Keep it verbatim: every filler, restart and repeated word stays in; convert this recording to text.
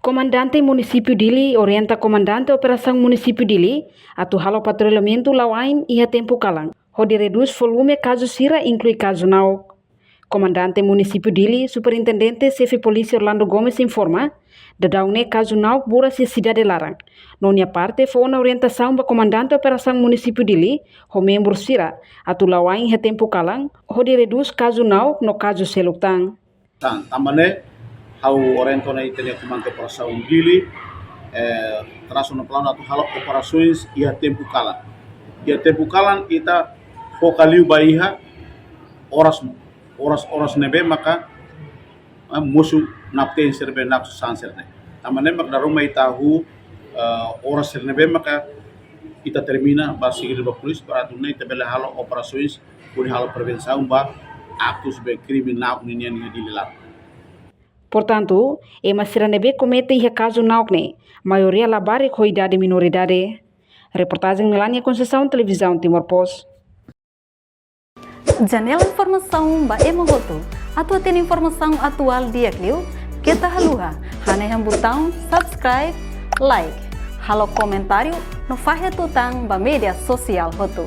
Komandante Munisípiu Dili orienta Komandante Operasaun Munisípiu Dili atu halo patrullamentu la'o ain iha tempu kalan, hodi redús volume kazu sira, inklui kazu na'ok. Komandante Munisípiu Dili, Superintendente Xefe Polísia Orlando Gomes informa, daudaun ne'e kazu na'ok buras iha sidade laran. No nia parte fó ona orientasaun ba Komandante Operasaun Munisípiu Dili ho membru sira atu la'o ain iha tempu kalan, hodi redús kazu na'ok no kazu seluk tan. Tan, tanba ne'e, ha'u orienta ona ita-nia Komandante Operasaun Dili, eh, trasa ona planu atu halo operasoens iha tempu kalan. Iha tempu kalan ita foka liu ba iha oras, oras, oras ne'ebé maka, eh, mosu na'ok-teen sira-ne'ebé, na'ok-sasán sira-ne'e. Tanba ne'e mak dala ruma ita hahú, eh, oras sira-ne'ebé maka ita termina ba segredu ba polísia para atu nune'e ita bele halo operasoens hodi halo prevensaun ba aktus be krime na'ok ninian iha Dili laran. Portantu, ema sira ne'ebé komete iha kazu na'ok ne'e, maioria labarik ho idade minoridade. Reportajen Melania Conceição, Televizaun Timor Post. Janela informasaun ba ema hotu. Atu hatene informasaun atuál di'ak liu, keta haluha hanehan butaun subscribe, like, halo komentáriu no fahe tutan ba média sosiál hotu.